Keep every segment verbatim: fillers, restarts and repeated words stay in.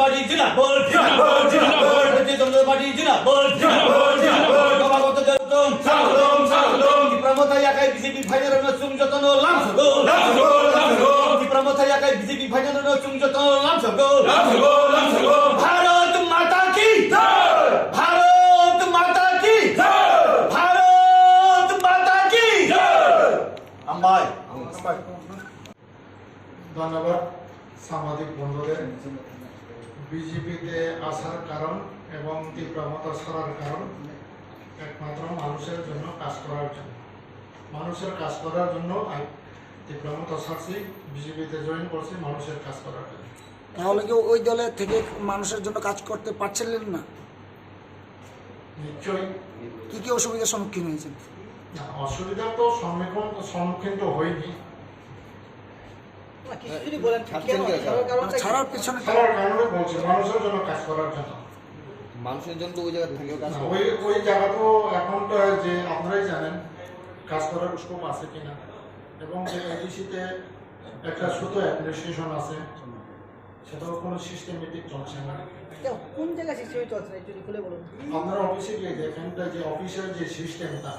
Party zindabad, zindabad, zindabad. Bharatiya Janata Party zindabad, zindabad, zindabad. Baba Gota Jotong, Salom, Salom. Tipra Motha yakai B J P phainarokno chwng jotono lamsogo. Lamsogo, lamsogo. Tipra Motha yakai B J P phainarokno chwng jotono lamsogo. Lamsogo, lamsogo. Bharat Mata ki jai. Bharat Mata ki jai. Bharat Mata ki jai. Hambai. ধন্যবাদ সাংবাদিক বন্ধুদের। বিজেপিতে আসার কারণ এবং তীব্র মত ছাড়ার কারণ একমাত্র মানুষের জন্য কাজ করার জন্য। মানুষের কাজ করার জন্য আমি তীব্র মত ছাড়ছি, বিজেপিতে জয়েন করছি মানুষের কাজ করার জন্য। তাহলে কি ওই দলে থেকে মানুষের জন্য কাজ করতে পারছিলেন না? নিশ্চয়ই। কি কি অসুবিধার সম্মুখীন হয়েছেন? না, অসুবিধার তো সম্মুখীন, সম্মুখীন তো হয়নি। না, কিছু যদি বলেন, ছাড়ছেন কেন? কেন? ছাড়ার কারণটা কি? ছাড়ার পিছনে ছাড়ার কারণে বলছি, মানুষের জন্য কাজ করার জন্য। মানুষের জন্য তো ওই জায়গা থাকেও কাজ না, করে। ওই, ওই জায়গা তো এখন তো যে আপনারাই জানেন, কাজ করার স্কোপ আছে কিনা, এবং যে এডিসিতে একটা ছোট অ্যাডমিনিস্ট্রেশন আছে, সেটাও কোনো সিস্টেমেটিক চলছে না। কেন? কোন জায়গায় সিস্টেমেটিক চলছে না? একটু খুলে বলুন। আপনারা অফিসে গিয়ে দেখেন, তা যে অফিসের যে সিস্টেমটা,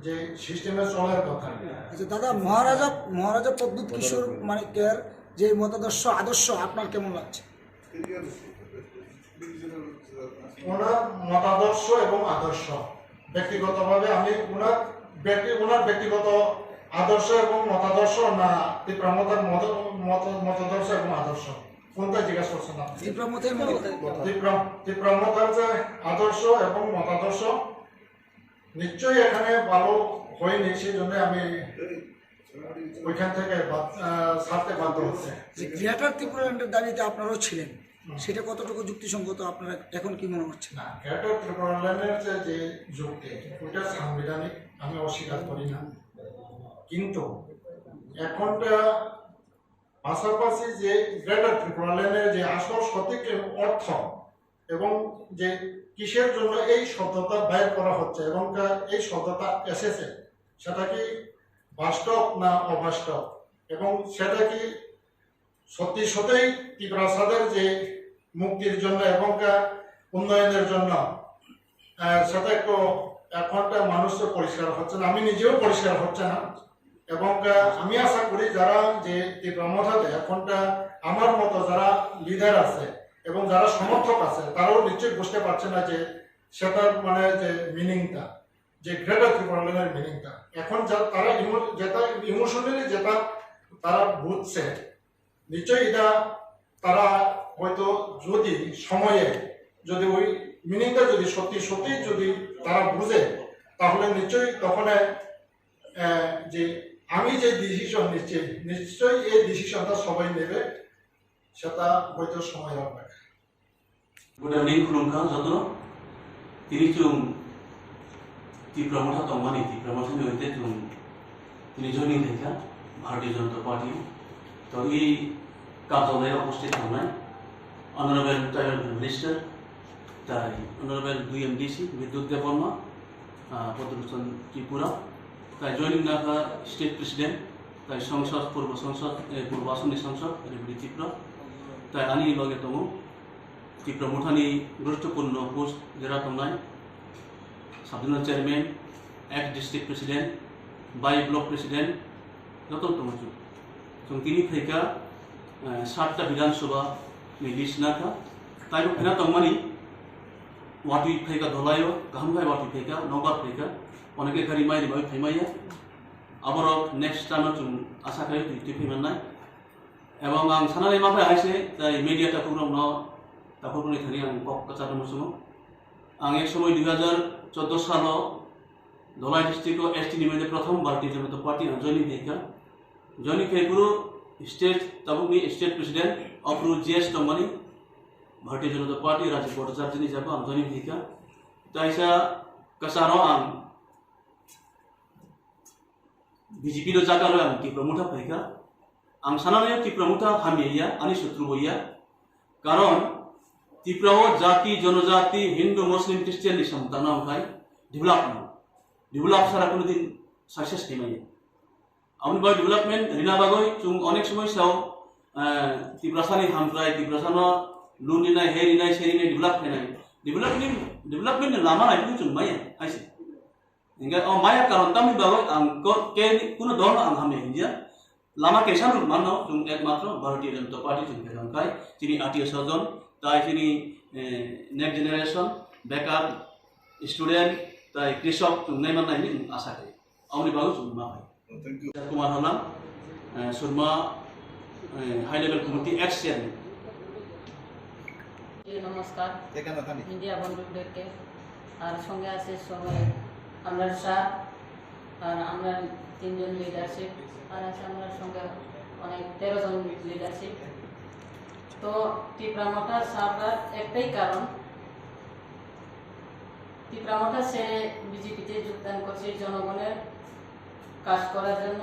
যে সিস্টেমে চলার কথা। আচ্ছা দাদা, মহারাজা, মহারাজা প্রদ্যুৎ কিশোর মানিক্যের যে মতাদর্শ, আদর্শ আপনার কেমন লাগছে? ওনার মতাদর্শ এবং আদর্শ, ব্যক্তিগতভাবে আমি ওনার ব্যক্তি, ওনার ব্যক্তিগত আদর্শ এবং মতাদর্শ না তীব্র মতার মত-, মত-, মতাদর্শ এবং আদর্শ, কোনটা জিজ্ঞাসা করছেন আপনি? তীব্র মতের মত-, তীব্র, তীব্র মতার যে আদর্শ এবং মতাদর্শ, নিশ্চয়ই এখানে ভালো হয়নি, সেই জন্য আমি ওইখান থেকে বাদ-, আহ, ছাড়তে বাধ্য হচ্ছে। যে গ্রেটার ত্রিপুরাল্যান্ডের দাবিতে আপনারাও ছিলেন, হুম। সেটা কতটুকু যুক্তিসঙ্গত, আপনারা এখন কি মনে হচ্ছে? না, গ্রেটার ত্রিপুরাল্যান্ডের যে, যে যুক্তি, ওটা সাংবিধানিক, আমি অস্বীকার করি না। কিন্তু এখনটা পাশাপাশি যে গ্রেটার ত্রিপুরাল্যান্ডের যে আসল সঠিক অর্থ এবং যে কিসের জন্য এই শব্দটা বাইর করা হচ্ছে এবং কা-, এই শব্দটা এসেছে, সেটা কি বাস্তব না অবাস্তব, এবং সেটা কি সত্যি সত্যিই তিপ্রাসাদের যে মুক্তির জন্য এবং কা-, উন্নয়নের জন্য, আহ, সেটা একটু এখনটা মানুষ তো পরিষ্কার হচ্ছে না, আমি নিজেও পরিষ্কার হচ্ছে না। এবং, আহ, আমি আশা করি যারা যে তীব্র মথাতে এখনটা আমার মতো যারা লিডার আছে এবং যারা সমর্থক আছে, তারাও নিশ্চয়ই বুঝতে পারছে না যে সেটার মানে যে মিনিংটা, যে গ্রেটার ত্রিপুরাল্যান্ডের মিনিংটা। এখন যা তারা ইমো-, যেটা ইমোশনালি যেটা তারা বুঝছে, নিশ্চয়ই এটা তারা হয়তো যদি সময়ে যদি ওই মিনিংটা যদি সত্যি সত্যি যদি তারা বুঝে, তাহলে নিশ্চয়ই তখন, আহ, যে আমি যে ডিসিশন নিচ্ছি, নিশ্চয়ই এই ডিসিশনটা সবাই নেবে, সেটা হয়তো সময় লাগবে। Good evening, khulumkha jotono. Tini chwng Tipra Motha tongmani, Tipra Mothani hoite chwng tini joining khaikha Bharatiya Janata Party. To i karjalaya uposthit tongnai Honorable Tribal Minister, tai Honorable dui M D C Bidyut Debbarma, ah, Padma Bhushan Tripura, tai joining nakha State President, tai Sangsad, Purbo Sangsad, eh, Purbo Assam ni Sangsad, Ribri Tripura, tai ani loge tongo. Tipra Mothani guruttopurno post jera tongnai, Sub Zonal Chairman, ex District President, bai Block President, joto tongo chwng. Chwng tini phaikha, eh, satta Bidhan Sabha ni list nakha, taibo phena tongmani, watwi phaikha Dholaio, kaham khai watwi phaikha, nokbar phaikha, oneke gari mai rimai phaimaya, aborok next term o chwng asa khai twi twi phaimannai. Ebong ang sanani ma phai hai se, tai media takhuk rokno, takhuk rokni thani ang kok kwchar muchungo. Ang ek somoi dui hajar chordo salo Dholai district o S T ni mane prothom Bharatiya Janata Party ang joining khaikha. Joining khai phuru state, tabukni state president, aphuru G S tongmani Bharatiya Janata Party Rajiv Bhattacharya ni jaga ang joining khaikha. Taisa kwcharo ang B J P no jaga rw ang Tipra Motha phaikha. Ang sanani Tipra Motha hamya ya, ani sotru bo ya. Karon Tipra o jati, jonojati, Hindu, Muslim, Christian ni samung tangna wngkhai develop no. Develop sara kuno din success khaimaya. Aboni bagwi development rina bagwi chwng onek somoi sao, eh, Tiprasani hamkrai, Tiprasano Loan rinai, he rinai, se rinai, develop khainai. Development, development ni lama nai phuru chwng maya, hai se. Hingke o maya karon tamni bagwi ang ko-, ke, kuno dol ang hamya hinjya. Lama kaisa rok manno, chwng ekmatro Bharatiya Janata Party chwng belong khai, chini atiyo sojon, tai chini, eh, next generation, bekar, student, tai krisok chwng nai mannai hinwi asa khai. Aboni bagwi chwng ma khai. Thank you. Kumar Halam, eh, Surma, eh, High Level Committee ex chairman. নমস্কার। এখানে Thani. Media বন্ধুদেরকে, আর সঙ্গে আছে সঙ্গে আমরার স্যার, আর আমরার তিনজন লিডারশিপ, আর আছে আমরার সঙ্গে অনেক তেরো জন লিডারশিপ। তো টিপরা মঠা ছাড়ার একটাই কারণ, টিপরা মঠা ছেড়ে বিজেপিতে যোগদান করছি জনগণের কাজ করার জন্য,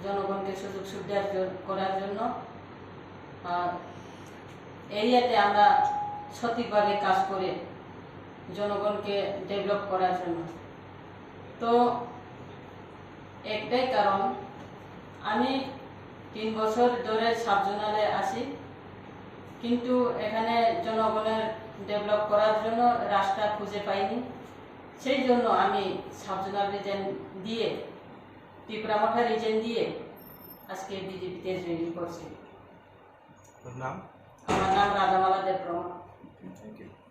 জনগণকে সুযোগ সুবিধা জ-, করার জন্য। আর এরিয়াতে আমরা সঠিকভাবে কাজ করে জনগণকে ডেভেলপ করার জন্য। তো একটাই কারণ, আমি তিন বছর ধরে সাব জোনালে আছি, কিন্তু এখানে জনগণের ডেভেলপ করার জন্য রাস্তা খুঁজে পাইনি। সেই জন্য আমি সাব জোনাল রিজাইন দিয়ে, টিপরা মঠা রিজাইন দিয়ে আজকে বিজেপিতে জয়েন করছি। আপনার নাম? আমার নাম রাধামালা দেববর্মা। Thank you.